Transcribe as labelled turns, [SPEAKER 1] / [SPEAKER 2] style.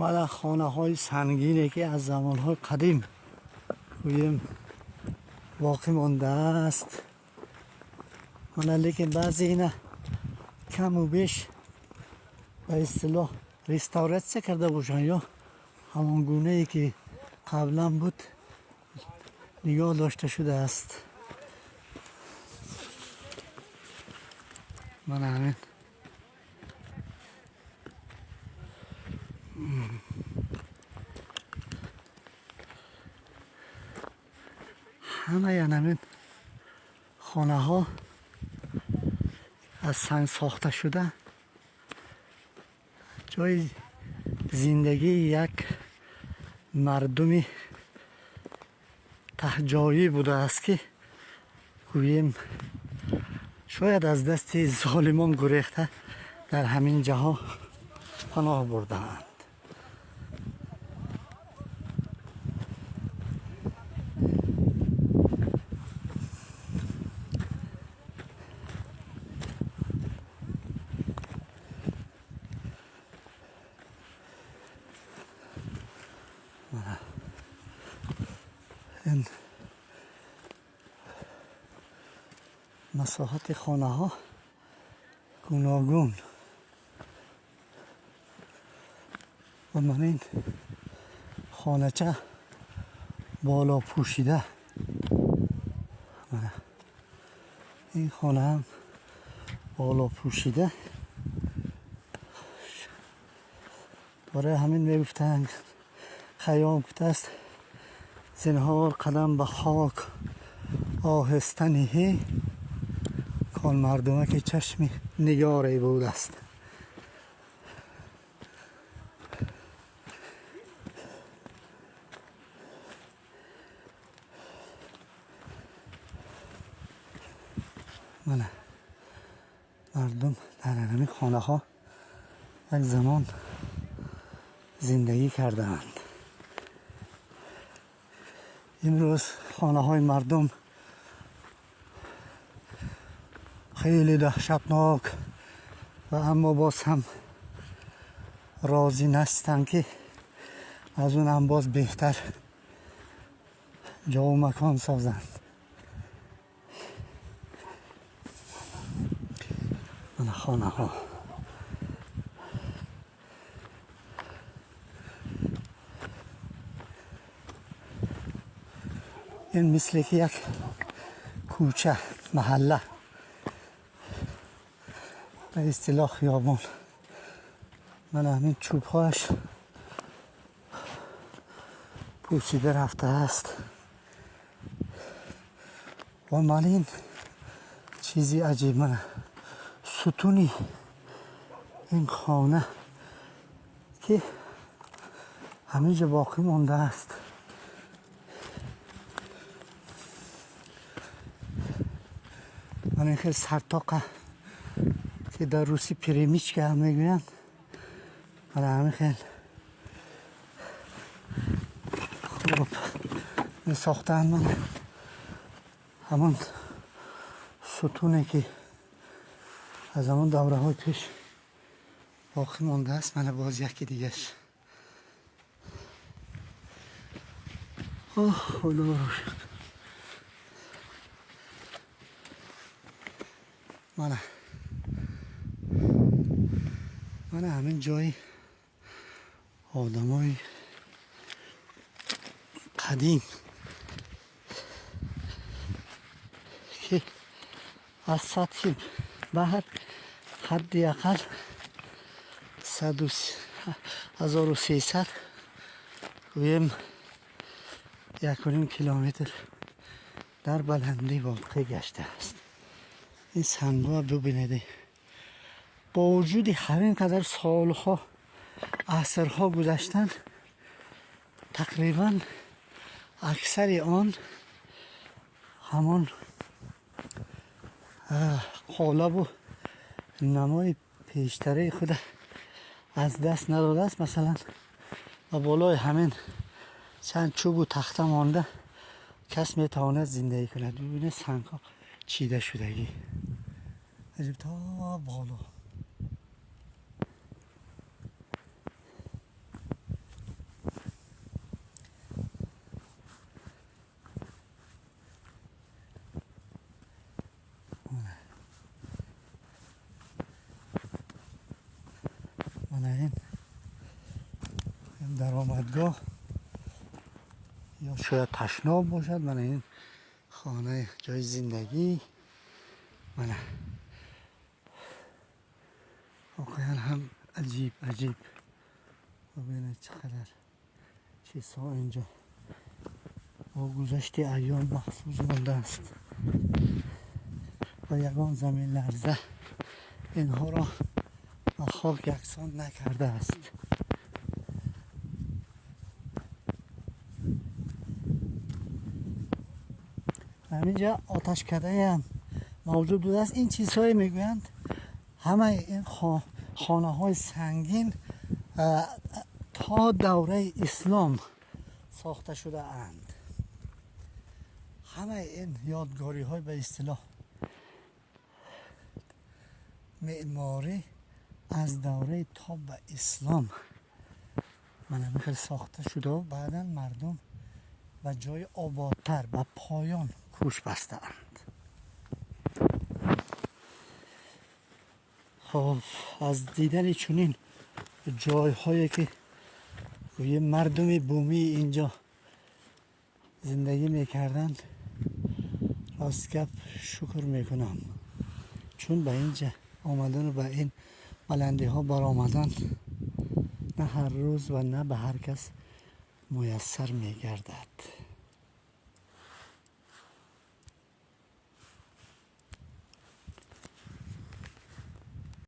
[SPEAKER 1] Мана хонаҳои сангине, ки аз замонҳои қадим гӯем боқӣ мондааст. Мана, лекин баъзе ина каму беш ба истилоҳ реставратсия карда бошанд ё ҳамон гунае, ки қаблан буд, нигоҳ дошта шудааст. Мана ҳамин ҳамаи ҳамин хонаҳо аз санг сохта шуда, ҷои зиндагии як мардуми таҳҷоӣ будааст, ки гӯем шояд аз дасти золимон гурехта дар ҳамин ҷаҳо паноҳ бурдаанд. Ин масоҳати хонаҳо гуногун ва ман ин хонача боло пӯшида, ин хона ҳам боло пӯшида. Барои ҳамин мегуфтанд, Хайём гуфтааст: зинҳор қадам ба хок оҳиста ниҳӣ, кон мардумаки чашми нигоре будааст. Мана мардум дар ҳамин хонаҳо як замон зиндагӣ кардаанд. Имрӯз хонаҳои мардум хеле даҳшатнок ва аммо боз ҳам розӣ нестанд, ки аз он ҳам боз беҳтар ҷову макон созанд. Мана хонаҳо. Ин мисли ки як кӯча, маҳалла, ба истилоҳ хиёбон. Мана ҳамин чӯбҳояш пӯсида рафтааст. Ва ман ин чизи аҷиб, мана сутуни ин хона, ки ҳаминҷо боқӣ мондааст. Ман ин хел сартоқа, ки дар русӣ перемичка мегӯянд, мана ҳамин хел хуб месохтаанд. Ман ҳамон сутуне, ки аз ҳамон давраҳои пеш боқӣ мондааст, мана боз яки дигаш. Оҳ, Худоро шукр. Мана мана ҳамин ҷои одамои қадим, ки аз сатҳи баҳр ҳадди ақал 1300, гӯем 1.5 километр дар баландӣ воқеъ гаштааст. Ин сангҳо бубинед, бо вуҷуди ҳамин қадар солҳо, асрҳо гузаштан, тақрибан аксари он ҳамон қолабу намои пештараи худ аз даст надодааст. Масалан, ба болои ҳамин чанд чӯбу тахта монда кас метавонад зиндагӣ кунад. Бибинед, сангҳо чида шудагӣ, аҷиб, то боло. Даромадгоҳ ё шояд ташноб бошад. Мана ин хонаи ҷои зиндагӣ. Мана, воқеан ҳам аҷиб, аҷиб. Бубинед, чӣ қадар чизҳо инҷо бо гузашти айём маҳфуз мондааст ва ягон заминларза инҳоро ба хок яксон накардааст. Ҳаминҷа оташкадаам мавҷуд будааст. Ин чизҳое мегӯянд, ҳамаи ин хонаҳои сангин то давраи ислом сохта шудаанд. Ҳамаи ин ёдгориҳои, ба истилоҳ, меъморӣ аз давраи то ба ислом мана михел сохта шуда, баъдан мардум ба ҷои ободтар, ба поён кӯч бастаанд. Хоб, аз дидани чунин ҷойҳое, ки гӯё мардуми бумии инҷо зиндагӣ мекарданд, рост гап, шукр мекунам, чун ба инҷа омадану ба ин баландиҳо баромадан на ҳар рӯз ва на ба ҳар кас муяссар мегардад.